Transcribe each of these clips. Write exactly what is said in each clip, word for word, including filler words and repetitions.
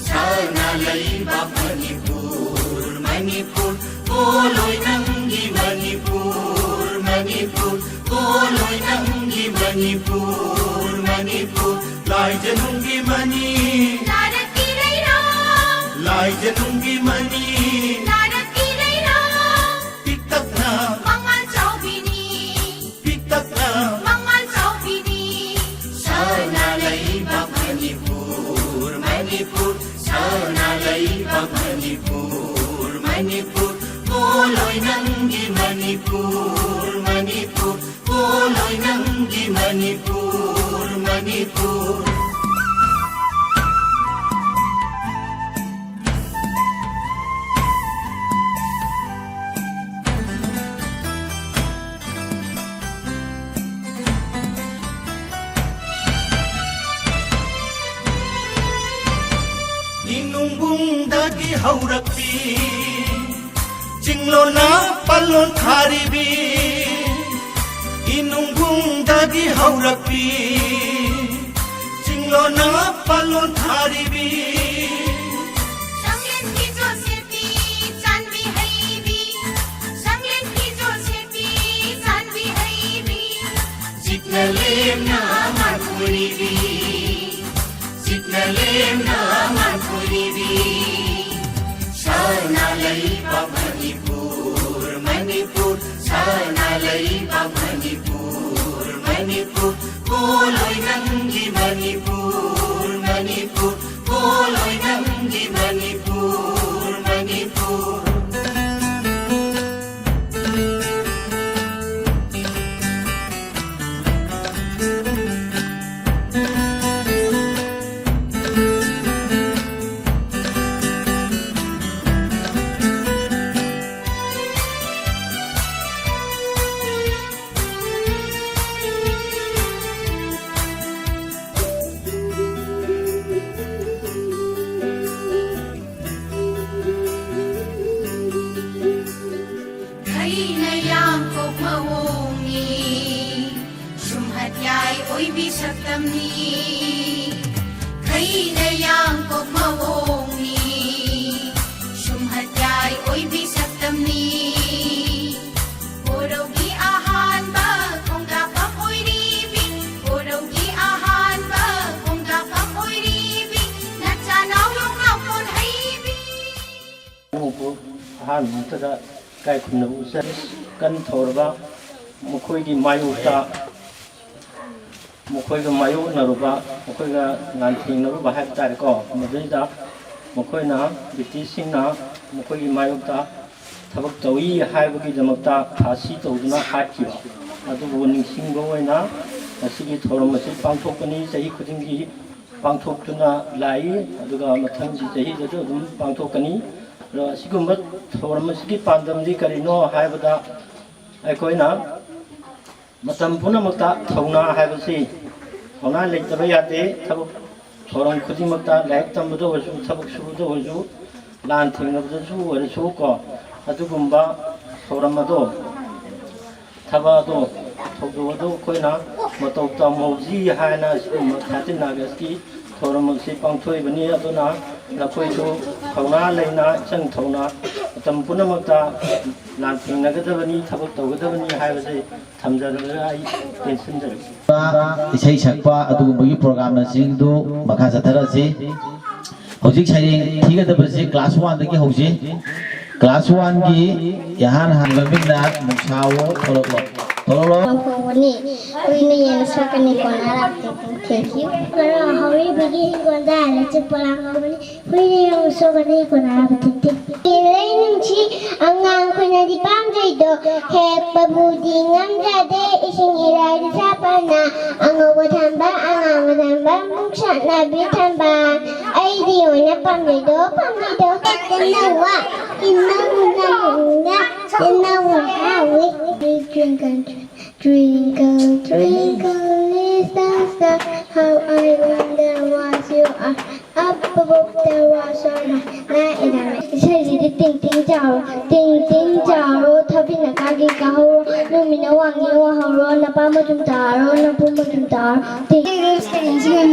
ꯁꯅꯥ ꯂꯩꯕꯥꯛ ꯃꯅꯤꯄꯨꯔ, ꯃꯅꯤꯄꯨꯔ, ꯄꯣꯂꯣꯏ ꯅꯪꯒꯤ ꯃꯅꯤꯄꯨꯔ, ꯃꯅꯤꯄꯨꯔ, ꯄꯣꯂꯣꯏ ꯅꯪꯒꯤ ꯃꯅꯤꯄꯨꯔ, ꯃꯅꯤꯄꯨꯔ, ꯂꯥꯏꯖꯅꯨꯡꯒꯤ ꯃꯅꯤ, ꯂꯥꯏꯖꯅꯨꯡꯒꯤ ꯃꯅꯤ, ꯄꯤꯛꯇꯛꯅ ꯃꯉꯥꯜ ꯆꯥꯎꯕꯤꯅꯤ, ꯄꯤꯛꯇꯛꯅ ꯃꯉꯥꯜ ꯆꯥꯎꯕꯤꯅꯤ꯫ ꯁꯅꯥ ꯂꯩꯕꯥꯛ ꯃꯅꯤꯄꯨꯔ, ꯃꯅꯤꯄꯨꯔ, ꯁꯅꯥ ꯂꯩꯕꯥꯛ ꯃꯅꯤꯄꯨꯔ, ꯃꯅꯤꯄꯨꯔ, ꯄꯣꯂꯣꯏ ꯅꯪꯒꯤ ꯃꯅꯤꯄꯨꯔ, ꯃꯅꯤꯄꯨꯔ, ꯄꯣꯂꯣꯏ ꯅꯪꯒꯤ ꯃꯅꯤꯄꯨꯔ, ꯃꯅꯤꯄꯨꯔ꯫ ꯏꯅꯨꯡꯕꯨꯡꯗꯒꯤ ꯍꯧꯔꯛꯄꯤ, ꯆꯤꯡꯂꯣꯟꯅ ꯄꯜꯂꯣꯟ ꯊꯥꯔꯤꯕꯤ, ꯏꯅꯨꯡꯕꯨꯡꯗꯒꯤ ꯍꯧꯔꯛꯄꯤ, ꯆꯤꯡꯂꯣꯟꯅ ꯄꯜꯂꯣꯟ ꯊꯥꯔꯤꯕꯤ꯫ ꯆꯥꯡꯂꯦꯟꯒꯤ ꯖꯣꯁꯦꯐꯤ, ꯆꯥꯟꯕꯤ ꯍꯩꯕꯤ, ꯆꯥꯡꯂꯦꯟꯒꯤ ꯖꯣꯁꯦꯐꯤ, ꯆꯥꯟꯕꯤ ꯍꯩꯕꯤ꯫ ꯆꯤꯛꯅ ꯂꯦꯝꯅ ꯃꯥꯟ ꯄꯨꯔꯤꯕꯤ, ꯆꯤꯛꯅ ꯂꯦꯝꯅ ꯃꯥꯟ ꯄꯨꯔꯤꯕꯤ꯫ ꯁꯅꯥ ꯂꯩꯕꯥꯛ ꯃꯅꯤꯄꯨꯔ, ꯃꯅꯤꯄꯨꯔ, ꯁꯅꯥ ꯂꯩꯕꯥꯛ ꯃꯅꯤꯄꯨꯔ, ꯃꯅꯤꯄꯨꯔ, ꯄꯣꯂꯣꯏ ꯅꯪꯒꯤ ꯃꯅꯤꯄꯨꯔ, ꯃꯅꯤꯄꯨꯔ, ꯄꯣꯂꯣꯏ ꯅꯪꯒꯤ ꯃꯅꯤꯄꯨꯔ, ꯃꯅꯤꯄꯨꯔ꯫ ꯈꯩꯅ ꯌꯥꯡꯀꯣꯛ ꯃꯑꯣꯡꯅꯤ, ꯁꯨꯝꯍꯠ ꯌꯥꯏ ꯑꯣꯏꯕꯤ ꯁꯛꯇꯝꯅꯤ꯫ ꯈꯩꯅ ꯌꯥꯡꯀꯣꯛ ꯑꯍꯥꯟꯕꯗ ꯏꯀꯥꯏ ꯈꯨꯝꯅꯕ ꯎꯠꯆꯔꯤ꯫ ꯀꯟ ꯊꯧꯔꯕ ꯃꯈꯣꯏꯒꯤ ꯃꯥꯌꯣꯛꯇ, ꯃꯈꯣꯏꯒ ꯃꯥꯌꯣꯛꯅꯔꯨꯕ, ꯃꯈꯣꯏꯒ ꯂꯥꯟꯊꯦꯡꯅꯔꯨꯕ ꯍꯥꯏꯕ ꯇꯥꯔꯦꯀꯣ, ꯃꯗꯨꯗꯩꯗ ꯃꯈꯣꯏꯅ, ꯕ꯭ꯔꯤꯇꯤꯁꯁꯤꯡꯅ ꯃꯈꯣꯏꯒꯤ ꯃꯥꯌꯣꯛꯇ ꯊꯕꯛ ꯇꯧꯏ ꯍꯥꯏꯕꯒꯤꯗꯃꯛꯇ ꯐꯥꯁꯤ ꯇꯧꯗꯨꯅ ꯍꯥꯠꯈꯤꯕ꯫ ꯑꯗꯨꯕꯨ ꯅꯤꯡꯁꯤꯡꯕ ꯑꯣꯏꯅ ꯉꯁꯤꯒꯤ ꯊꯧꯔꯝ ꯑꯁꯤ ꯄꯥꯡꯊꯣꯛꯄꯅꯤ꯫ ꯆꯍꯤ ꯈꯨꯗꯤꯡꯒꯤ ꯄꯥꯡꯊꯣꯛꯇꯨꯅ ꯂꯥꯛꯏ, ꯑꯗꯨꯒ ꯃꯊꯪꯒꯤ ꯆꯍꯤꯗꯁꯨ ꯑꯗꯨꯝ ꯄꯥꯡꯊꯣꯛꯀꯅꯤ꯫ ꯑꯗꯣ ꯑꯁꯤꯒꯨꯝꯕ ꯊꯧꯔꯝ ꯑꯁꯤꯒꯤ ꯄꯥꯟꯗꯝꯗꯤ ꯀꯔꯤꯅꯣ ꯍꯥꯏꯕꯗ, ꯑꯩꯈꯣꯏꯅ ꯃꯇꯝ ꯄꯨꯝꯅꯃꯛꯇ ꯊꯧꯅꯥ ꯍꯥꯏꯕꯁꯤ, ꯊꯧꯅꯥ ꯂꯩꯇꯕ ꯌꯥꯗꯦ꯫ ꯊꯕꯛ ꯊꯧꯔꯝ ꯈꯨꯗꯤꯡꯃꯛꯇ, ꯂꯥꯏꯔꯤꯛ ꯇꯝꯕꯗ ꯑꯣꯏꯔꯁꯨ, ꯊꯕꯛ ꯁꯨꯕꯗ ꯑꯣꯏꯔꯁꯨ, ꯂꯥꯟ ꯊꯦꯡꯅꯕꯗꯁꯨ ꯑꯣꯏꯔꯁꯨ ꯀꯣ, ꯑꯗꯨꯒꯨꯝꯕ ꯊꯧꯔꯝ ꯑꯗꯣ, ꯊꯕꯛ ꯑꯗꯣ, ꯊꯧꯗꯣꯛ ꯑꯗꯣ ꯑꯩꯈꯣꯏꯅ ꯃꯇꯧ ꯇꯝꯍꯧꯁꯤ ꯍꯥꯏꯅ ꯁꯤꯒꯨꯝꯕ thirteen Augustꯀꯤ ꯊꯧꯔꯝ ꯑꯁꯤ ꯄꯥꯡꯊꯣꯛꯏꯕꯅꯤ꯫ ꯑꯗꯨꯅ ꯅꯈꯣꯏꯁꯨ ꯊꯧꯅꯥ ꯂꯩꯅ, ꯏꯆꯪ ꯊꯧꯅ, ꯃꯇꯝ ꯄꯨꯝꯅꯃꯛꯇ ꯂꯥꯟꯊꯦꯡꯅꯒꯗꯕꯅꯤ, ꯊꯕꯛ ꯇꯧꯒꯗꯕꯅꯤ ꯍꯥꯏꯕꯁꯤ ꯊꯝꯖꯔꯒ ꯑꯩ ꯇꯦꯟꯁꯤꯟꯖꯔꯒꯦ꯫ ꯏꯁꯩ ꯁꯛꯄ ꯑꯗꯨꯒꯨꯝꯕꯒꯤ programꯅꯆꯤꯡꯗꯨ ꯃꯈꯥ ꯆꯠꯊꯔꯁꯤ꯫ ꯍꯧꯖꯤꯛ ꯁꯩꯔꯦꯡ ꯊꯤꯒꯗꯕꯁꯤ class oneꯗꯒꯤ ꯍꯧꯁꯤ꯫ Class oneꯒꯤ ꯏꯍꯥꯟ ꯍꯥꯟꯕ ꯃꯤꯡꯅ ꯅꯨꯡꯁꯥꯋꯣ ꯊꯣꯛꯂꯛꯂꯣ꯫ ꯊꯣꯛꯂꯛꯂꯣ꯫ ꯀꯧꯕꯅꯤ꯫ ꯍꯨꯏꯅ ꯌꯦꯟ ꯁꯣꯛꯀꯅꯤ, ꯀꯣꯟꯅꯔꯛꯇꯦ꯫ Thank you꯫ ꯀꯔꯣ ꯍꯧꯔꯤꯕꯒꯤ ꯍꯤꯡꯒꯣꯜꯗ ꯂꯩꯆꯤꯜ ꯄꯣꯂꯥꯡ ꯀꯧꯕꯅꯤ꯫ ꯍꯨꯏꯅ ꯌꯦꯟ ꯁꯣꯛꯀꯅꯤ, ꯀꯣꯟꯅꯔꯛꯇꯦ꯫ ꯂꯩ ꯅꯨꯡꯁꯤ ꯑꯉꯥꯡ ꯑꯩꯈꯣꯏꯅꯗꯤ ꯄꯥꯝꯖꯩꯗꯣ, ꯍꯦꯛꯄꯕꯨꯗꯤ ꯉꯝꯖꯗꯦ꯫ ꯏꯁꯤꯡ ꯏꯔꯥꯏꯗ ꯁꯥꯄꯅ ꯑꯉꯧꯕ ꯊꯝꯕ, ꯑꯉꯥꯡꯕ ꯊꯝꯕ, ꯃꯨꯛꯁꯥꯠꯅꯕꯤ ꯊꯝꯕ꯫ ꯑꯩꯗꯤ ꯑꯣꯏꯅ ꯄꯥꯝꯖꯩꯗꯣ, ꯄꯥꯝꯖꯩꯗꯣ꯫ ꯇꯦꯟꯅꯧꯋꯥ, ꯏꯃꯧ ꯅꯧꯅ, ꯇꯦꯟꯅꯧꯋꯥ ꯍꯥꯎꯏ꯫ Twinkle, twinkle, twinkle, little star, how I wonder what you are. Up above the world so high, night in the night. ꯏꯁꯩꯁꯤꯗꯤ ꯇꯤꯡ ꯇꯤꯡ ꯆꯥꯎꯔꯣ, ꯇꯤꯡ ꯇꯤꯡ ꯆꯥꯎꯔꯣ, ꯊꯥꯕꯤꯅ ꯀꯥꯒꯤ ꯀꯥꯍꯧꯔꯣ, ꯅꯨꯃꯤꯠꯅ ꯋꯥꯡꯉꯤ ꯋꯥꯍꯧꯔꯣ, ꯅꯄꯥ ꯃꯇꯨꯝ ꯇꯥꯔꯣ, ꯅꯄꯨ ꯃꯇꯨꯝ ꯇꯥꯔꯣ, ꯇꯤꯡ꯫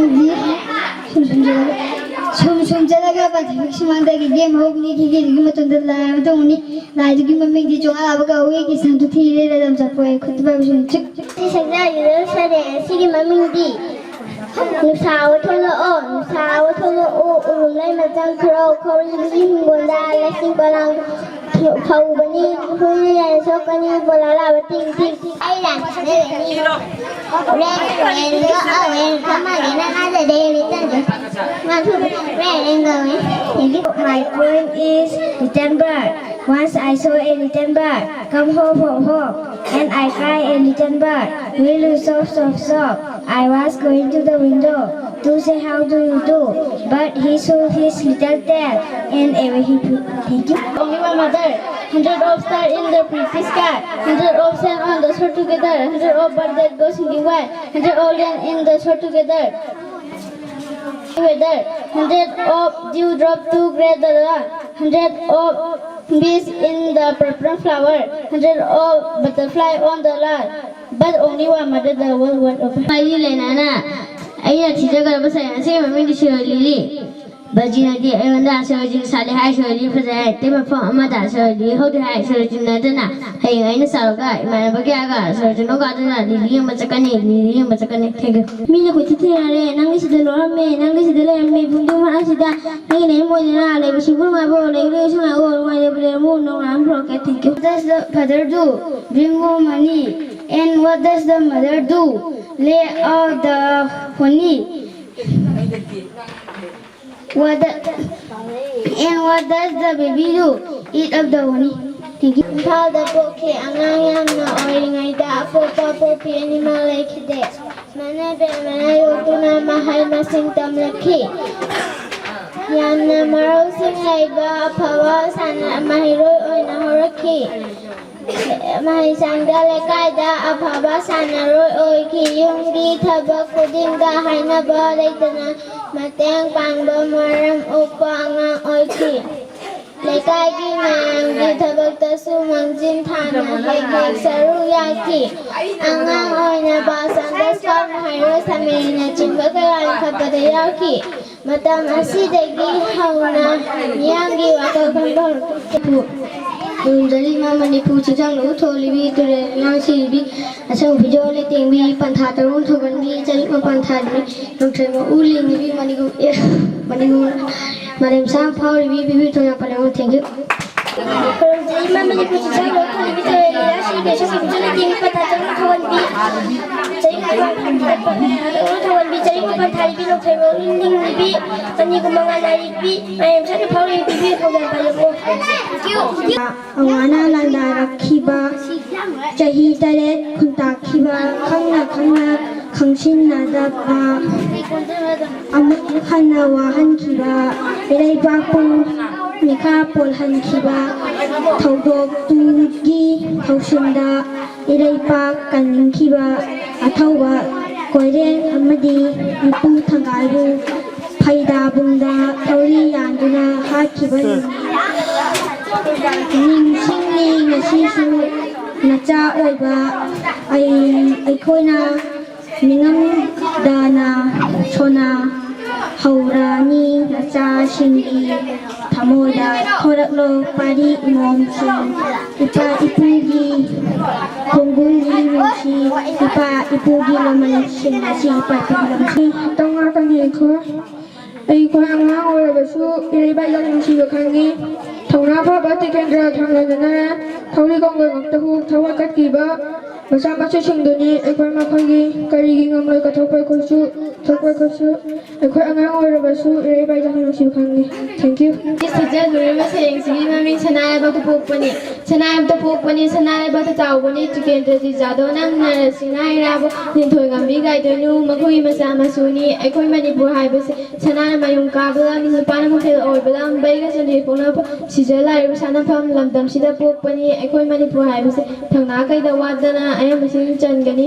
ꯁꯨꯝ ꯁꯨꯝ ꯆꯠꯂꯒ ꯁꯨꯝ ꯁꯨꯝ ꯆꯠꯂꯒ ꯄꯥꯟꯊꯣꯏꯕꯤ ꯁꯨꯃꯥꯡꯗꯒꯤ ꯒꯦꯝ ꯍꯧꯒꯅꯤ, ꯒꯦꯝꯗꯨꯒꯤ ꯃꯇꯨꯡꯗ ꯂꯥꯏ ꯑꯃ ꯇꯧꯒꯅꯤ, ꯂꯥꯏꯗꯨꯒꯤ ꯃꯃꯤꯡꯗꯤ ꯆꯣꯉꯥ ꯂꯥꯕ ꯀꯧꯏ, ꯀꯤꯁꯟꯗꯨ ꯊꯤꯔꯦ, ꯂꯩꯔꯝ ꯆꯠꯄꯣꯏ, ꯈꯨꯠꯇ ꯄꯥꯏꯕ ꯁꯨꯝ ꯆꯤꯛ꯫ ꯁꯤ ꯁꯛꯅꯔꯤꯕ ꯁꯩꯔꯦꯡ ꯑꯁꯤꯒꯤ ꯃꯃꯤꯡꯗꯤ ꯅꯨꯡꯁꯥ ꯑꯣ ꯊꯣꯛꯂꯛꯑꯣ, ꯅꯨꯡꯁꯥ ꯑꯣ ꯊꯣꯛꯂꯛꯑꯣ, ꯎꯔꯨꯝ ꯂꯩꯃ ꯆꯪꯈ꯭ꯔꯣ, ꯈꯧꯔꯤꯕꯒꯤ ꯍꯤꯡꯒꯣꯜꯗ ꯂꯩꯁꯤꯡ ꯄꯣꯂꯥꯡ ꯐꯧꯕꯅꯤ, ꯍꯨꯏꯅ ꯌꯥꯏ ꯁꯣꯛꯀꯅꯤ, ꯕꯣꯂꯥ ꯂꯥꯕ ꯇꯤꯡ ꯇꯤꯡ꯫ ꯑꯩ ꯂꯥꯟ ꯊꯦꯡꯅꯒꯅꯤ꯫ Rain, rain, go away, come again another day, return. One, two, rain, rain, go away. Thank you. My poem is Little Bird. Once I saw a little bird come hop, hop, hop, and I cried, "A little bird, will you stop, stop, stop?" I was going to the window to say, "How do you do?" But he shook his little tail and away he flew. Thank you. Only one mother. Hundred of stars in the pretty sky. Hundred of sun on the shore together. Hundred of birds that go singing by. Hundred of lions in the shore together. Weather. Hundred of dewdrop to greet the dawn. Hundred of bees in the purple flower. Hundred of butterfly on the lawn. But only one mother, the world wide open. ꯃꯥꯏꯗꯤ ꯂꯩꯅꯥꯅ ꯑꯩꯅ ꯊꯤꯖꯒꯗꯕ ꯁꯩꯔꯦꯡ ꯑꯁꯤꯒꯤ ꯃꯃꯤꯡꯗꯤ ꯁꯤꯔꯣꯏ ꯂꯤꯂꯤ꯫ ꯕꯖꯤꯅꯗꯤ ꯑꯩꯉꯣꯟꯗ ꯁꯤꯔꯣꯏ ꯂꯤꯂꯤ ꯁꯥꯠꯂꯦ ꯍꯥꯏ, ꯁꯤꯔꯣꯏ ꯂꯤꯂꯤ ꯐꯖꯩ ꯍꯥꯏ꯫ ꯑꯇꯩ ꯃꯐꯝ ꯑꯃꯗ ꯁꯤꯔꯣꯏ ꯂꯤꯂꯤ ꯍꯧꯗꯦ ꯍꯥꯏ꯫ ꯁꯤꯔꯣꯏ ꯂꯤꯂꯤ ꯅꯠꯇꯅ ꯍꯌꯦꯡ ꯑꯩꯅ ꯆꯥꯎꯔꯒ ꯏꯃꯥꯟꯅꯕ ꯀꯌꯥꯒ ꯁꯤꯔꯣꯏ ꯂꯤꯂꯤ ꯀꯥꯗꯨꯅ ꯂꯤꯂꯤ ꯌꯦꯡꯕ ꯆꯠꯀꯅꯤ, ꯂꯤꯂꯤ ꯌꯦꯡꯕ ꯆꯠꯀꯅꯤ꯫ Thank you. ꯃꯤꯅ ꯀꯣꯏꯊꯤ ꯊꯤꯅꯔꯦ, ꯅꯪꯒꯤ ꯁꯤꯗ ꯂꯣꯏꯔꯝꯃꯦ, ꯅꯪꯒꯤ ꯁꯤꯗ ꯂꯩꯔꯝꯃꯦ, ꯄꯨꯡꯗꯨ ꯃꯔꯛꯁꯤꯗ ꯅꯪꯒꯤ ꯅꯌꯨꯝ ꯑꯣꯏꯗꯅ ꯂꯩꯕꯁꯤꯕꯨ ꯅꯨꯡꯉꯥꯏꯕ꯭ꯔꯣ? ꯂꯩꯕꯗ ꯁꯨꯡꯉꯥꯏ ꯑꯣꯏꯔꯣ, ꯅꯨꯡꯉꯥꯏ ꯂꯩꯕ ꯂꯩꯔꯝꯃꯨ, ꯅꯣꯡ ꯉꯥꯟ ꯄꯨꯔꯛꯀꯦ꯫ Thank you. What does the father do? Bring home money. And what does the mother do? Lay out the honey. What the, and what does the baby do? Eat up the honey. Thank you. ꯏꯝꯐꯥꯜꯗ ꯄꯣꯛꯈꯤ꯫ ꯑꯉꯥꯡ ꯌꯥꯝꯅ ꯑꯣꯏꯔꯤꯉꯩꯗ ꯑꯄꯣꯛꯄ ꯑꯄꯣꯛꯄꯤ ꯑꯅꯤꯃꯛ ꯂꯩꯈꯤꯗꯦ꯫ ꯃꯅꯦ ꯕꯦꯝꯃꯅ ꯌꯣꯛꯇꯨꯅ ꯃꯍꯩ ꯃꯁꯤꯡ ꯇꯝꯂꯛꯈꯤ꯫ ꯌꯥꯝꯅ ꯃꯔꯧꯁꯤꯡ ꯂꯩꯕ ꯑꯐꯕ ꯁꯥꯟꯅ-, ꯃꯍꯩꯔꯣꯏ ꯑꯣꯏꯅ ꯍꯧꯔꯛꯈꯤ꯫ ꯃꯍꯩꯁꯪꯗ ꯂꯩꯀꯥꯏꯗ ꯑꯐꯕ ꯁꯥꯟꯅꯔꯣꯏ ꯑꯣꯏꯈꯤ꯫ ꯌꯨꯝꯒꯤ ꯊꯕꯛ ꯈꯨꯗꯤꯡꯗ ꯍꯥꯏꯅꯕ ꯂꯩꯇꯅ ꯃꯇꯦꯡ ꯄꯥꯡꯕ ꯃꯔꯝ ꯑꯣꯛꯄ ꯑꯉꯥꯡ ꯑꯣꯏꯈꯤ꯫ ꯂꯩꯀꯥꯏꯒꯤ ꯃꯌꯥꯝꯒꯤ ꯊꯕꯛꯇꯁꯨ ꯃꯥꯡꯖꯤꯟ ꯊꯥꯅ ꯍꯦꯛ ꯍꯦꯛ ꯁꯔꯨꯛ ꯌꯥꯈꯤ꯫ ꯑꯉꯥꯡ ꯑꯣꯏꯅ ꯕꯥꯜ ꯁꯪꯗ ꯁ꯭ꯀꯥꯎꯠ, ꯃꯍꯩꯔꯣꯏ ꯁꯝꯃꯦꯂꯟꯅꯆꯤꯡꯕ ꯀꯌꯥ ꯂꯤꯡꯈꯠꯄꯗ ꯌꯥꯎꯈꯤ꯫ ꯃꯇꯝ ꯑꯁꯤꯗꯒꯤ ꯍꯧꯅ ꯃꯤꯌꯥꯝꯒꯤ ꯋꯥꯈꯜ ꯈꯟꯕ ꯍꯧꯔꯛꯈꯤ꯫ ꯈꯨꯔꯨꯝꯖꯔꯤ ꯏꯃꯥ ꯃꯅꯤꯄꯨꯔ, ꯆꯤꯡꯁꯥꯡ ꯂꯧꯎ ꯊꯣꯛꯂꯤꯕꯤ, ꯇꯨꯔꯦꯜ ꯏꯃꯥꯡ ꯁꯤꯔꯤꯕꯤ, ꯑꯁꯪ ꯐꯤꯖꯣꯜ ꯂꯩꯇꯦꯡꯕꯤ, ꯄꯟꯊꯥ ꯇꯔꯨ ꯊꯧꯒꯟꯕꯤ, ꯆꯔꯤꯛ ꯃꯄꯥꯟ ꯊꯥꯔꯤꯕꯤ, ꯅꯣꯡꯊꯣꯏ ꯃꯎ ꯂꯦꯡꯂꯤꯕꯤ, ꯃꯅꯤꯄꯨꯔ, ꯑꯦ, ꯃꯅꯤꯄꯨꯔ ꯃꯥꯂꯦꯝ ꯁꯥ ꯐꯥꯎꯔꯤꯕꯤ, ꯕꯤꯕꯤ ꯊꯣꯏꯅꯥ ꯄꯔꯦꯡ꯫ Thank you. ꯈꯨꯔꯨꯝꯖꯔꯤ ꯏꯃꯥ ꯃꯅꯤꯄꯨꯔ ꯆꯤꯡꯁꯥꯡ ꯂꯣꯛ ꯊꯣꯛꯂꯤꯕꯤ ꯇꯧꯔꯦ ꯂꯤꯂꯥ ꯁꯤꯒꯤ ꯁꯛ ꯈꯨꯝꯖꯅ ꯇꯦꯡ ꯄꯊꯥ ꯆꯪ ꯊꯧꯍꯟꯕꯤ ꯆꯍꯤ ꯈꯨꯄꯥꯟ ꯊꯥꯔꯤꯕꯤ ꯅꯣꯡꯊꯣꯏ ꯃꯔꯨ ꯅꯤꯡꯂꯤꯕꯤ ꯃꯅꯤꯒꯨꯝꯕ ꯉꯥꯟꯅꯔꯤꯕꯤ ꯃꯌꯥꯝ ꯁꯛꯅ ꯐꯥꯎꯔꯤꯕꯤ ꯕꯤꯕꯤ ꯈꯣꯡꯖꯣꯝ ꯄꯥꯏꯔꯛꯑꯣ꯫ ꯑꯋꯥꯅ ꯂꯥꯟꯗꯥꯔꯛꯈꯤꯕ ꯆꯍꯤ ꯇꯔꯦꯠ ꯈꯨꯟꯇꯥꯛꯈꯤꯕ ꯈꯪꯅ ꯈꯪꯅ ꯈꯪꯁꯤꯟꯅꯗꯕ ꯑꯃꯨꯛ ꯍꯟꯅ ꯋꯥꯍꯟꯈꯤꯕ ꯏꯔꯩꯕꯥꯛꯄꯨ ꯃꯤꯈꯥ ꯄꯣꯜꯍꯟꯈꯤꯕ ꯊꯧꯗꯣꯛꯇꯨꯒꯤ ꯊꯧꯁꯤꯟꯗ ꯏꯔꯩꯄꯥꯛ ꯀꯟꯅꯤꯡꯈꯤꯕ ꯑꯊꯧꯕ ꯀꯣꯏꯔꯦꯡ ꯑꯃꯗꯤ ꯃꯤꯄꯨ ꯊꯪꯒꯥꯜꯕꯨ ꯐꯩꯗꯥꯕꯨꯡꯗ ꯊꯧꯔꯤ ꯌꯥꯟꯗꯨꯅ ꯍꯥꯠꯈꯤꯕꯅꯤ꯫ ꯅꯤꯡꯁꯤꯡꯂꯤ ꯉꯁꯤꯁꯨ ꯅꯆꯥ ꯑꯣꯏꯕ ꯑꯩ ꯑꯩꯈꯣꯏꯅ ꯃꯤꯉꯝꯗꯅ ꯁꯣꯅꯥ ꯍꯧꯔꯅꯤ ꯅꯆꯥꯁꯤꯡꯒꯤ ꯊꯃꯣꯏꯗ ꯊꯣꯔꯛꯂꯣ ꯄꯥꯔꯤ ꯏꯃꯣꯝꯁꯤꯡ ꯏꯄꯥ ꯏꯄꯨꯒꯤ ꯈꯣꯡꯒꯨꯜꯒꯤ ꯅꯨꯡꯁꯤ ꯏꯄꯥ ꯏꯄꯨꯒꯤ ꯂꯃꯟꯁꯤꯡ ꯑꯁꯤ ꯏꯄꯥ ꯏꯄꯨꯒꯤ ꯂꯃꯟꯁꯤꯡ ꯇꯧꯉꯥꯛꯀꯅꯤ ꯑꯩꯈꯣꯏ꯫ ꯑꯩꯈꯣꯏ ꯑꯉꯥꯡ ꯑꯣꯏꯔꯕꯁꯨ ꯏꯔꯩꯕꯥꯛ ꯌꯥꯝ ꯅꯨꯡꯁꯤꯕ ꯈꯪꯉꯤ꯫ ꯊꯧꯅꯥ ꯐꯕ ꯇꯤꯀꯦꯟꯗ꯭ꯔ ꯊꯥꯡꯒꯗꯅ ꯊꯧꯔꯤ ꯀꯣꯡꯒꯣꯜꯃꯛꯇꯕꯨ ꯊꯋꯥꯏ ꯀꯠꯈꯤꯕ ꯃꯆꯥ ꯃꯁꯨꯁꯤꯡꯗꯨꯅꯤ ꯑꯩꯈꯣꯏ ꯃꯈꯣꯏꯒꯤ ꯀꯔꯤꯒꯤ ꯉꯝꯂꯣꯏ ꯀꯠꯊꯣꯛꯄ ꯑꯩꯈꯣꯏꯁꯨ ꯊꯣꯛꯄ ꯑꯩꯈꯣꯏꯁꯨ ꯑꯩꯈꯣꯏ ꯑꯉꯥꯡ ꯑꯣꯏꯔꯕꯁꯨ ꯏꯔꯩꯕꯥꯛ ꯌꯥꯝ ꯅꯨꯡꯁꯤꯕ ꯈꯪꯉꯤ꯫ Thank you꯫ ꯁꯤꯖꯜꯂꯨꯔꯤꯕ ꯁꯩꯔꯦꯡꯁꯤꯒꯤ ꯃꯃꯤꯡ ꯁꯅꯥ ꯂꯩꯕꯥꯛꯇ ꯄꯣꯛꯄꯅꯤ꯫ ꯁꯅꯥ ꯂꯩꯕꯥꯛꯇ ꯄꯣꯛꯄꯅꯤ, ꯁꯅꯥ ꯂꯩꯕꯥꯛꯇ ꯆꯥꯎꯕꯅꯤ, ꯇꯤꯀꯦꯟꯗ꯭ꯔꯖꯤꯠ ꯖꯥꯗꯣ ꯅꯪꯅ ꯔꯥꯁꯤꯉꯥ ꯏꯔꯥꯕꯣꯠ ꯅꯤꯡꯊꯣꯏ ꯉꯝꯕꯤ ꯒꯥꯏꯗꯣꯏꯅꯨ ꯃꯈꯣꯏꯒꯤ ꯃꯆꯥ ꯃꯁꯨꯅꯤ꯫ ꯑꯩꯈꯣꯏ ꯃꯅꯤꯄꯨꯔ ꯍꯥꯏꯕꯁꯦ ꯁꯅꯥꯅ ꯃꯌꯨꯝ ꯀꯥꯕ ꯂꯝ, ꯅꯨꯄꯥꯅ ꯃꯐꯦꯜ ꯑꯣꯏꯕ ꯂꯝ, ꯕꯩꯒ ꯆꯟꯗ꯭ꯔꯤ ꯄꯣꯛꯅꯐꯝ, ꯁꯤꯖ ꯂꯥꯏꯔꯕ ꯁꯥꯟꯅꯐꯝ ꯂꯝꯗꯝꯁꯤꯗ ꯄꯣꯛꯄꯅꯤ꯫ ꯑꯩꯈꯣꯏ ꯃꯅꯤꯄꯨꯔ ꯍꯥꯏꯕꯁꯦ ꯊꯧꯅꯥ ꯀꯩꯗ ꯋꯥꯠꯇꯅ ꯑꯌꯥꯝꯕ ꯃꯁꯤꯡ ꯆꯟꯒꯅꯤ꯫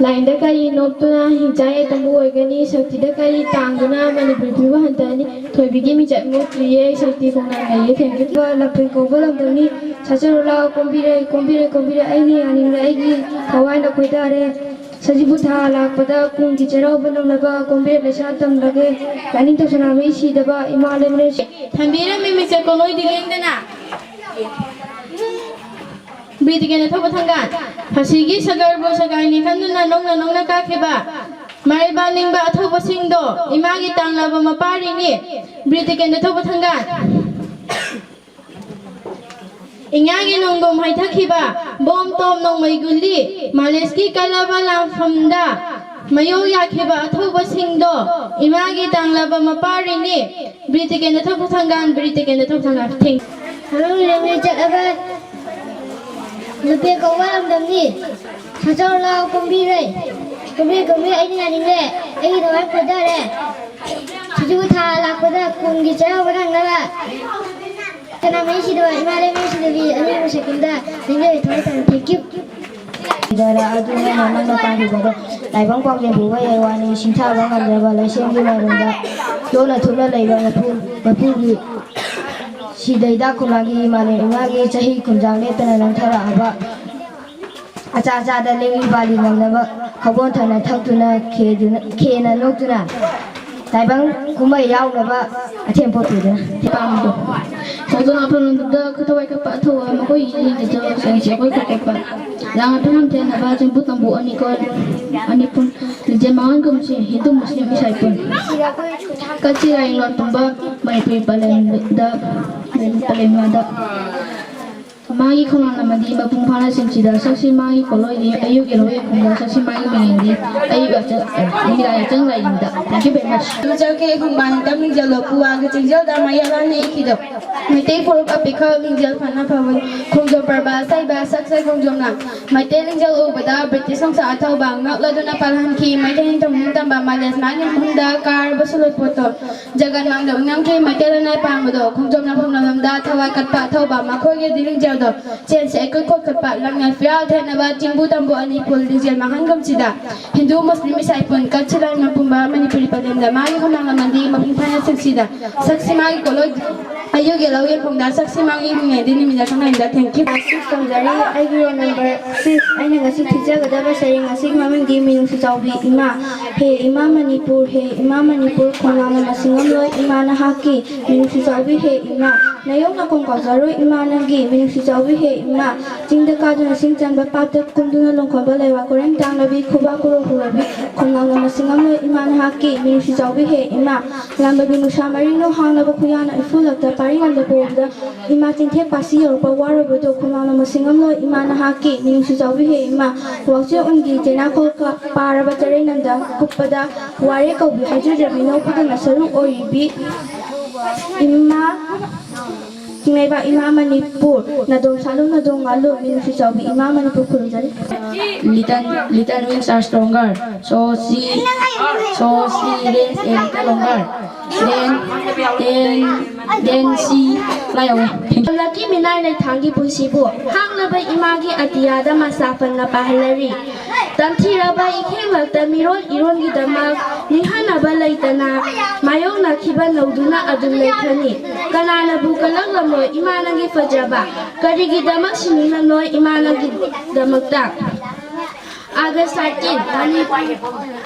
ꯂꯥꯏꯔꯤꯛꯇ ꯀꯔꯤ ꯅꯣꯞꯇꯨꯅ ꯍꯤꯡꯆꯥꯏ ꯌꯦꯇꯨꯝꯕꯨ ꯑꯣꯏꯒꯅꯤ? ꯁꯛꯇꯤꯗ ꯀꯔꯤ ꯇꯥꯡꯗꯨꯅ ꯃꯅꯤꯄꯨꯔꯤ ꯐꯤꯕꯝ ꯍꯟꯊꯅꯤ? ꯊꯣꯏꯕꯤꯒꯤ ꯃꯤꯡꯆꯠ ꯃꯨꯠꯇ꯭ꯔꯤꯌꯦ, ꯁꯛꯇꯤ ꯈꯣꯡꯅꯥꯡ ꯂꯩꯌꯦ꯫ Thank you꯫ ꯂꯝꯐꯦꯜ ꯀꯧꯕ ꯂꯝꯗꯝꯅꯤ꯫ ꯁꯥꯆꯔꯨ ꯂꯥꯎ ꯀꯣꯝꯕꯤꯔꯩ, ꯀꯣꯝꯕꯤꯔꯩ, ꯀꯣꯝꯕꯤꯔꯩ, ꯑꯩꯒꯤ ꯌꯥꯅꯤꯡꯂꯦ, ꯑꯩꯒꯤ ꯊꯋꯥꯏꯅ ꯈꯣꯏꯗꯥꯔꯦ꯫ ꯁꯖꯤꯕꯨ ꯊꯥ ꯂꯥꯛꯄꯗ ꯀꯨꯝꯒꯤ ꯆꯩꯔꯥꯎꯕ ꯅꯪꯅꯕ ꯀꯣꯝꯕꯤꯔꯩ ꯂꯩꯁꯥ ꯇꯝꯂꯒꯦ꯫ ꯌꯥꯅꯤꯡ ꯇꯧꯁꯅꯥꯃꯤ ꯁꯤꯗꯕ ꯏꯃꯥ ꯂꯩꯃꯔꯦꯜ ꯊꯝꯕꯤꯔꯝꯃꯤ ꯃꯤꯡꯆꯠ ꯀꯣꯂꯣꯏꯗꯤ ꯂꯦꯡꯗꯅ꯫ ꯕ꯭ꯔꯤꯇꯤꯒꯦꯟꯗ ꯊꯧꯕ ꯊꯪꯒꯥꯟ꯫ ꯐꯥꯁꯤꯒꯤ ꯁꯒꯔꯕꯨ ꯁꯒꯥꯏꯅꯤ ꯈꯟꯗꯨꯅ ꯅꯣꯡꯅ ꯅꯣꯡꯅ ꯀꯥꯈꯤꯕ ꯃꯔꯩꯕꯥꯛ ꯅꯤꯡꯕ ꯑꯊꯧꯕꯁꯤꯡꯗꯣ ꯏꯃꯥꯒꯤ ꯇꯥꯡꯂꯕ ꯃꯄꯥꯔꯤꯅꯤ꯫ ꯕ꯭ꯔꯤꯇꯤꯒꯦꯟꯗ ꯊꯧꯕ ꯊꯪꯒꯥꯟ꯫ ꯏꯉꯥꯒꯤ ꯅꯣꯡꯗꯣꯝ ꯍꯩꯊꯈꯤꯕ, ꯕꯣꯝ ꯇꯣꯞ ꯅꯣꯡꯃꯩ ꯒꯨꯂꯤ, ꯃꯥꯂꯦꯁꯀꯤ ꯀꯜꯂꯕ ꯂꯥꯟꯐꯝꯗ ꯃꯌꯣꯜ ꯌꯥꯈꯤꯕ ꯑꯊꯧꯕꯁꯤꯡꯗꯣ ꯏꯃꯥꯒꯤ ꯇꯥꯡꯂꯕ ꯃꯄꯥꯔꯤꯅꯤ꯫ ꯕ꯭ꯔꯤꯇꯤꯀꯦꯟꯗ ꯊꯣꯛꯄ ꯊꯪꯒꯥꯟ, ꯕ꯭ꯔꯤꯇꯤꯀꯦꯟꯗ ꯊꯣꯛꯄ ꯊꯪꯒꯥꯟ꯫ ꯊꯦꯡ- ꯍꯜꯂꯣ, ꯂꯦꯝꯃꯤ ꯆꯠꯂꯕ ꯅꯨꯄꯤ ꯀꯧꯕ ꯂꯝꯗꯝꯅꯤ꯫ ꯁꯖꯥꯎ ꯂꯥꯎ ꯀꯨꯝꯕꯤꯔꯩ꯫ ꯀꯨꯝꯕꯤ ꯀꯨꯝꯕꯤ ꯑꯩꯗꯤ ꯌꯥꯅꯤꯡꯂꯦ꯫ ꯑꯩꯒꯤ ꯊꯋꯥꯏ ꯈꯣꯏꯗꯥꯔꯦ꯫ ꯁꯤꯖꯨ ꯊꯥ ꯂꯥꯛꯄꯗ ꯀꯨꯝꯒꯤ ꯆꯩꯔꯥꯎꯕ ꯅꯪꯅꯕ꯫ ꯀꯅꯥ ꯃꯩꯁꯤꯗꯕ ꯏꯃꯥ ꯂꯩ ꯃꯩꯁꯤꯗꯕꯤ ꯑꯅꯤꯕꯨ ꯁꯦꯀꯨꯟꯗ ꯅꯤꯡꯖꯔꯤ ꯊꯋꯥꯏ ꯇꯥꯅ ꯊꯦꯡꯀ꯭ꯌꯨ꯫ ꯗꯔ ꯑꯗꯨꯅ ꯅꯪꯅ ꯄꯥꯝꯂꯤꯕꯗꯣ ꯇꯥꯏꯕꯪ ꯄꯥꯎꯖꯦꯜ ꯄꯨꯕ ꯌꯥꯏ ꯋꯥꯅꯤ ꯁꯤꯡꯊꯥꯕ ꯉꯝꯗ꯭ꯔꯕ ꯂꯩꯁꯦꯝꯒꯤ ꯃꯔꯨꯝꯗ ꯂꯣꯟꯅ ꯊꯨꯞꯅ ꯂꯩꯕ ꯃꯄꯨ ꯃꯄꯨꯒꯤ ꯁꯤꯗꯩꯗ ꯈꯨꯃꯥꯒꯤ ꯃꯥꯂꯦꯝ ꯏꯃꯥꯒꯤ ꯆꯍꯤ ꯈꯨꯝꯖꯥꯡ ꯂꯦꯞꯇꯅ ꯂꯪꯊꯔꯛꯑꯕ ꯑꯆꯥ ꯑꯆꯥꯗ ꯂꯦꯡꯃꯤ ꯄꯥꯜꯂꯤ ꯉꯝꯅꯕ ꯈꯥꯕꯣꯟ ꯊꯅ ꯊꯛꯇꯨꯅ ꯈꯦꯗꯨꯅ ꯈꯦꯅ ꯅꯣꯛꯇꯨꯅ ꯇꯥꯏꯕꯪ ꯀꯨꯝꯍꯩ ꯌꯥꯎꯅꯕ ꯑꯊꯦꯝ ꯄꯣꯠ ꯄꯤꯗꯨꯅ ꯄꯥꯝꯃꯤꯗꯣ꯫ ꯈꯣꯡꯖꯣꯝ ꯂꯥꯟꯐꯝꯗ ꯈꯨꯊꯋꯥꯏ ꯀꯠꯄ ꯑꯊꯧꯕ ꯃꯈꯣꯏꯒꯤ ꯏꯅꯤꯡꯒꯤꯗꯣ ꯁꯦꯟꯁꯤ ꯑꯩꯈꯣꯏ ꯀꯠꯄ ꯂꯥꯡ ꯑꯗꯨ ꯍꯟꯊꯦꯟꯅꯕ ꯆꯦꯡꯕꯨ ꯇꯝꯕꯨ ꯑꯅꯤꯀꯣꯜ ꯑꯅꯤꯄꯨꯟ ꯂꯤꯖꯦ ꯃꯥꯡꯍꯟꯒꯨꯝꯁꯤ ꯍꯤꯟꯗꯨ ꯃꯨꯁꯂꯤꯝ ꯏꯁꯥꯏ ꯄꯨꯟ ꯀꯠꯁꯤ ꯂꯥꯏꯌꯦꯡꯂꯣꯟ ꯄꯨꯝꯕ ꯃꯅꯤꯄꯨꯔꯤ ꯄꯂꯦꯝꯗ ꯄꯂꯦꯝꯗ ꯃꯥꯒꯤ ꯈꯣꯡꯅꯥꯡ ꯑꯃꯗꯤ ꯃꯄꯨꯡ ꯐꯥꯅ ꯁꯤꯟꯁꯤꯗ ꯁꯛꯁꯤ ꯃꯥꯒꯤ ꯄꯣꯠꯂꯣꯏꯗꯤ ꯑꯌꯨꯛ ꯌꯦꯜꯍꯧ ꯌꯥꯏꯐꯝꯗ ꯁꯛꯁꯤ ꯃꯥꯒꯤ ꯃꯤꯡꯗꯤ ꯑꯌꯨꯛ ꯌꯥꯆꯪ ꯅꯨꯃꯤꯗꯥꯡ ꯌꯥꯆꯪ ꯂꯥꯏꯅꯤꯡꯗ꯫ Thank you very much. ꯆꯧꯀꯦ ꯈꯣꯡꯕꯥꯟ ꯇꯝ ꯂꯤꯡꯖꯦꯜꯗꯣ ꯄꯨꯋꯥꯒꯤ ꯆꯤꯡꯖꯦꯜꯗ ꯃꯌꯥ ꯂꯥꯟꯅ ꯏꯈꯤꯗꯣ꯫ ꯃꯩꯇꯩ ꯐꯨꯔꯨꯞ ꯑꯄꯤꯛꯈ ꯂꯤꯡꯖꯦꯜ ꯐꯅ ꯐꯕ ꯈꯣꯡꯖꯣꯝ ꯄ꯭ꯔꯕ ꯑꯁꯩꯕ ꯁꯛꯁꯦ ꯈꯣꯡꯖꯣꯝꯅ ꯃꯩꯇꯩ ꯂꯤꯡꯖꯦꯜ ꯎꯕꯗ ꯕ꯭ꯔꯤꯇꯤꯁ ꯅꯨꯡꯁꯥ ꯑꯊꯧꯕ ꯉꯛꯂꯗꯨꯅ ꯄꯥꯜꯍꯟꯈꯤ꯫ ꯃꯩꯇꯩ ꯅꯤꯡꯊꯧ ꯅꯤꯡꯇꯝꯕ ꯃꯥꯂꯦꯁ ꯃꯥꯒꯤ ꯃꯐꯝꯗ ꯀꯥꯔꯕꯁꯨ ꯂꯣꯏꯄꯣꯠꯇꯣ ꯖꯒꯟ ꯃꯥꯡꯗ ꯎꯅꯝꯈꯤ꯫ ꯃꯩꯇꯩ ꯂꯅꯥꯏ ꯄꯥꯡꯕꯗꯣ ꯈꯣꯡꯖꯣꯝꯅ ꯐꯝꯂꯝꯗ ꯊꯋꯥꯏ ꯀꯠꯄ ꯑꯊꯧꯕ ꯃꯈꯣꯏꯒꯤ ꯂꯤꯡꯖꯦꯜꯗꯣ ꯆꯦꯟꯁꯦ ꯑꯩꯈꯣꯏ ꯈꯣꯠ ꯀꯠꯄ ꯂꯝꯅ ꯐꯤꯔꯥꯜ ꯊꯦꯠꯅꯕ ꯆꯤꯡꯕꯨ ꯇꯝꯕꯨ ꯑꯅꯤ ꯄꯨꯜ ꯂꯤꯡꯖꯦꯜ ꯃꯥꯡꯍꯟꯒꯨꯝꯁꯤꯗ ꯍꯤꯟꯗꯨ ꯃꯨꯁꯂꯤꯝ ꯏꯁꯥꯏ ꯄꯨꯟ ꯀꯠꯁꯤꯂꯥꯏ ꯃꯄꯨꯝꯕ ꯃꯅꯤꯄꯨꯔꯤ ꯄꯂꯦꯝꯗ ꯃꯥꯒꯤ ꯈꯣꯡꯅꯥꯡ ꯑꯃꯗꯤ ꯃꯄꯨꯡ ꯐꯥꯅ ꯆꯤꯡꯁꯤꯗ ꯁꯛꯁꯤ ꯃꯥꯒꯤ ꯀꯣꯂꯣꯏ ꯑꯌꯨꯛ ꯌꯦꯜꯍꯧ ꯌꯦꯜꯐꯣꯡꯗ ꯁꯛꯁꯤ ꯃꯥꯒꯤ ꯃꯤꯡꯅꯦꯗꯤ ꯅꯨꯃꯤꯠ ꯈꯪꯅꯩꯗ꯫ Thank you꯫ ꯁꯤꯛꯁ ꯇꯝꯖꯔꯤ꯫ ꯑꯩꯒꯤ ꯔꯣꯜ ꯅꯝꯕꯔ ꯁꯤꯛꯁ꯫ ꯑꯩꯅ ꯉꯁꯤ ꯊꯤꯖꯒꯗꯕ ꯁꯩꯔꯦꯡ ꯑꯁꯤꯒꯤ ꯃꯃꯤꯡꯗꯤ ꯃꯤꯅꯨꯡꯁꯤ ꯆꯥꯎꯕꯤ ꯏꯃꯥ꯫ ꯍꯦ ꯏꯃꯥ ꯃꯅꯤꯄꯨꯔ, ꯍꯦ ꯏꯃꯥ ꯃꯅꯤꯄꯨꯔ, ꯈꯣꯡꯅꯥꯡꯅ ꯃꯁꯤꯡ ꯉꯝꯂꯣꯏ ꯏꯃꯥ ꯅꯍꯥꯛꯀꯤ ꯃꯤꯅꯨꯡꯁꯤ ꯆꯥꯎꯕꯤ ꯍꯦ ꯏꯃꯥ꯫ ꯅꯌꯣꯡ ꯅꯀꯣꯡ ꯀꯥꯎꯖꯔꯣꯏ ꯏꯃꯥ ꯅꯪꯒꯤ, ꯃꯤꯅꯨꯡꯁꯤ ꯆꯥꯎꯕꯤ ꯍꯦ ꯏꯃꯥ꯫ ꯆꯤꯡꯗ ꯀꯥꯗꯨꯅ ꯁꯤꯡ ꯆꯟꯕ, ꯄꯥꯠꯇ ꯀꯨꯝꯗꯨꯅ ꯂꯣꯡꯈꯣꯟꯕ, ꯂꯩꯋꯥ ꯀꯣꯔꯦꯡ ꯇꯥꯡꯂꯕꯤ, ꯈꯨꯕꯥꯛ ꯈꯨꯔꯧ ꯈꯨꯔꯧꯕꯤ, ꯈꯣꯡꯅꯥꯡꯅ ꯃꯁꯤꯡ ꯉꯝꯂꯣꯏ ꯏꯃꯥ ꯅꯍꯥꯛꯀꯤ, ꯃꯤꯅꯨꯡꯁꯤ ꯆꯥꯎꯕꯤ ꯍꯦ ꯏꯃꯥ꯫ ꯂꯥꯝꯕꯒꯤ ꯅꯨꯡꯁꯥ ꯃꯔꯤꯡꯅꯣ ꯍꯥꯡꯂꯕ ꯈꯨꯌꯥꯅ ꯏꯐꯨꯜꯂꯛꯇ ꯄꯥꯔꯤꯡꯂꯝꯗ ꯄꯣꯕꯗ, ꯏꯃꯥ ꯆꯤꯡꯊꯦꯛ ꯄꯥꯠꯁꯤ ꯌꯧꯔꯛꯄ ꯋꯥꯔꯨꯕꯗꯣ, ꯈꯣꯡꯅꯥꯡꯅ ꯃꯁꯤꯡ ꯉꯝꯂꯣꯏ ꯏꯃꯥ ꯅꯍꯥꯛꯀꯤ, ꯃꯤꯅꯨꯡꯁꯤ ꯆꯥꯎꯕꯤ ꯍꯦ ꯏꯃꯥ꯫ ꯋꯥꯛꯆꯦ ꯎꯟꯒꯤ ꯆꯩꯅꯥꯈꯣꯛ ꯄꯥꯔꯕ ꯆꯔꯩ ꯅꯝꯗ ꯀꯨꯞꯄꯗ, ꯋꯥꯔꯦ ꯀꯧꯕꯤ ꯍꯥꯏꯖꯗ꯭ꯔꯕꯤ ꯅꯣꯛꯄꯗꯅ ꯁꯔꯨꯛ ꯑꯣꯏꯔꯤꯕꯤ ꯏꯃꯥ꯫ ꯆꯤꯡꯂꯩꯕꯥꯛ ꯏꯃꯥ ꯃꯅꯤꯄꯨꯔ, ꯅꯥꯗꯣꯝ ꯁꯥꯠꯂꯨ ꯅꯥꯗꯣꯝ ꯉꯥꯜꯂꯨ, ꯃꯤꯅꯨꯡꯁꯤ ꯆꯥꯎꯕꯤ ꯏꯃꯥ Manipur ꯈꯨꯔꯨꯝꯖꯔꯤ꯫ Little, little wings are stronger. So she, so she rests a little longer. Then, then, then she fly away. Thank you. ꯂꯝꯂꯛꯀꯤ ꯃꯤꯅꯥꯏ ꯂꯩꯊꯥꯡꯒꯤ ꯄꯨꯟꯁꯤꯕꯨ ꯍꯥꯡꯂꯕ ꯏꯃꯥꯒꯤ ꯑꯇꯤꯌꯥꯗ ꯃꯁꯥ ꯐꯅ ꯄꯥꯏꯍꯜꯂꯔꯤ꯫ ꯇꯝꯊꯤꯔꯕ ꯏꯈꯦꯡꯂꯛꯇ ꯃꯤꯔꯣꯜ ꯏꯔꯣꯟꯒꯤꯗꯃꯛ ꯅꯤꯡꯍꯟꯅꯕ ꯂꯩꯇꯅ ꯃꯥꯌꯣꯛꯅꯈꯤꯕ ꯅꯧꯗꯨꯅ ꯑꯗꯨꯝ ꯂꯩꯈ꯭ꯔꯅꯤ꯫ ꯀꯅꯥꯅꯕꯨ ꯀꯜꯂꯛꯂꯝꯂꯣꯏ ꯏꯃꯥ ꯅꯪꯒꯤ ꯐꯖꯕ? ꯀꯔꯤꯒꯤꯗꯃꯛ ꯁꯤꯅꯤꯡꯂꯝꯂꯣꯏ ꯏꯃꯥ ꯅꯪꯒꯤꯗꯃꯛꯇ? ꯑꯥꯒꯁ thirteen, ꯃꯅꯤꯄꯨꯔ,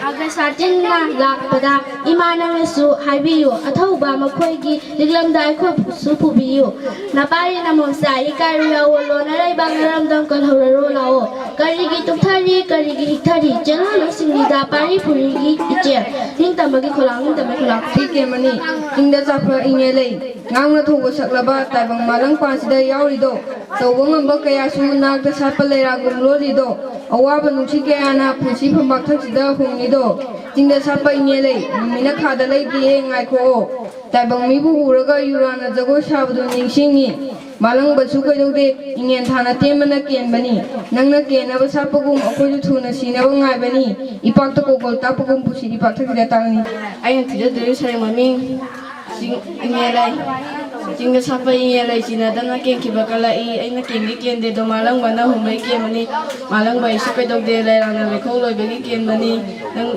ꯑꯥꯒꯁ thirteenꯅ ꯂꯥꯛꯄꯗ ꯏꯃꯥ ꯅꯪꯅꯁꯨ ꯍꯥꯏꯕꯤꯌꯨ, ꯑꯊꯧꯕ ꯃꯈꯣꯏꯒꯤ ꯂꯤꯛꯂꯝꯗ ꯑꯩꯈꯣꯏꯕꯨꯁꯨ ꯄꯨꯕꯤꯌꯨ꯫ ꯅꯄꯥꯔꯤ ꯅꯃꯣꯝꯆꯥ, ꯏꯀꯥꯏꯔꯨ ꯌꯥꯑꯣ, ꯂꯣꯟꯅꯔꯩꯕꯥꯛ ꯅꯔꯝꯗꯝ ꯀꯜꯍꯧꯔꯔꯣ ꯂꯥꯛꯑꯣ꯫ ꯀꯔꯤꯒꯤ ꯇꯨꯞꯊꯔꯤ, ꯀꯔꯤꯒꯤ ꯍꯤꯛꯊꯔꯤ? ꯆꯦꯜꯍꯜꯂꯨ ꯁꯤꯡꯂꯤꯗ ꯄꯥꯔꯤ ꯄꯨꯔꯤꯒꯤ ꯏꯆꯦꯜ꯫ ꯅꯤꯡꯇꯝꯕꯒꯤ ꯈꯣꯂꯥꯡ, ꯅꯤꯡꯇꯝꯕꯒꯤ ꯈꯣꯂꯥꯡ꯫ ꯁꯤ ꯀꯦꯝ ꯑꯅꯤ, ꯆꯤꯡꯗ ꯆꯥꯛꯄ ꯏꯉꯦ ꯂꯩ꯫ ꯉꯥꯡꯅ ꯊꯧꯕ ꯁꯛꯂꯕ ꯇꯥꯏꯕꯪ ꯃꯥꯂꯪ ꯄꯥꯟꯁꯤꯗ ꯌꯥꯎꯔꯤꯗꯣ꯫ ꯇꯧꯕ ꯉꯝꯕ ꯀꯌꯥꯁꯨ ꯅꯥꯛꯇ ꯁꯥꯠꯄ ꯂꯩꯔꯥꯒꯨꯝ ꯂꯣꯜꯂꯤꯗꯣ꯫ ꯑꯋꯥꯕ ꯅꯨꯡꯁꯤꯠ ꯀꯌꯥꯅ ꯄꯨꯟꯁꯤ ꯐꯝꯄꯥꯛꯊꯛꯁꯤꯗ ꯍꯨꯝꯂꯤꯗꯣ꯫ ꯆꯤꯡꯗ ꯁꯥꯠꯄ ꯏꯉꯦ ꯂꯩ, ꯅꯨꯃꯤꯠꯅ ꯈꯥꯗ ꯂꯩꯇꯦꯌꯦ, ꯉꯥꯏꯈꯣꯛꯑꯣ꯫ ꯇꯥꯏꯕꯪ ꯃꯤꯕꯨ ꯎꯔꯒ ꯌꯨꯔꯥꯅ ꯖꯒꯣꯏ ꯁꯥꯕꯗꯨ ꯅꯤꯡꯁꯤꯡꯉꯤ꯫ ꯃꯥꯂꯪꯕꯁꯨ ꯀꯩꯗꯧꯗꯦ, ꯏꯉꯦꯟ ꯊꯥꯅ ꯇꯦꯟꯕꯅ ꯀꯦꯟꯕꯅꯤ꯫ ꯅꯪꯅ ꯀꯦꯟꯅꯕ ꯁꯥꯠꯄꯒꯨꯝ ꯑꯩꯈꯣꯏꯁꯨ ꯊꯨꯅ ꯁꯤꯅꯕ ꯉꯥꯏꯕꯅꯤ꯫ ꯏꯄꯥꯛꯇ ꯀꯣꯀꯣꯜ ꯇꯥꯛꯄꯒꯨꯝ ꯄꯨꯟꯁꯤ ꯏꯄꯥꯛꯊꯛꯁꯤꯗ ꯇꯥꯛꯅꯤ꯫ ꯑꯩꯅ ꯊꯤꯖꯗꯣꯔꯤꯕ ꯁꯩꯔꯦꯡ ꯃꯃꯤꯡ ꯆꯤꯡ ꯏꯉꯦ ꯂꯩ꯫ ꯆꯤꯡꯗ ꯁꯥꯠꯄ ꯏꯉꯦ ꯂꯩ, ꯆꯤꯟꯅꯗꯅ ꯀꯦꯟꯈꯤꯕ ꯀꯜꯂꯛꯏ꯫ ꯑꯩꯅ ꯀꯦꯟꯒꯦ ꯀꯦꯟꯗꯦꯗꯣ, ꯃꯥꯂꯪꯕꯅ ꯍꯨꯝꯕꯩ ꯀꯦꯟꯕꯅꯤ꯫ ꯃꯥꯂꯪꯕ ꯑꯩꯁꯨ ꯀꯩꯗꯧꯗꯦ, ꯂꯩꯔꯥꯡꯅ ꯂꯩꯈꯣꯛ ꯂꯣꯏꯕꯒꯤ ꯀꯦꯟꯕꯅꯤ꯫ ꯅꯪ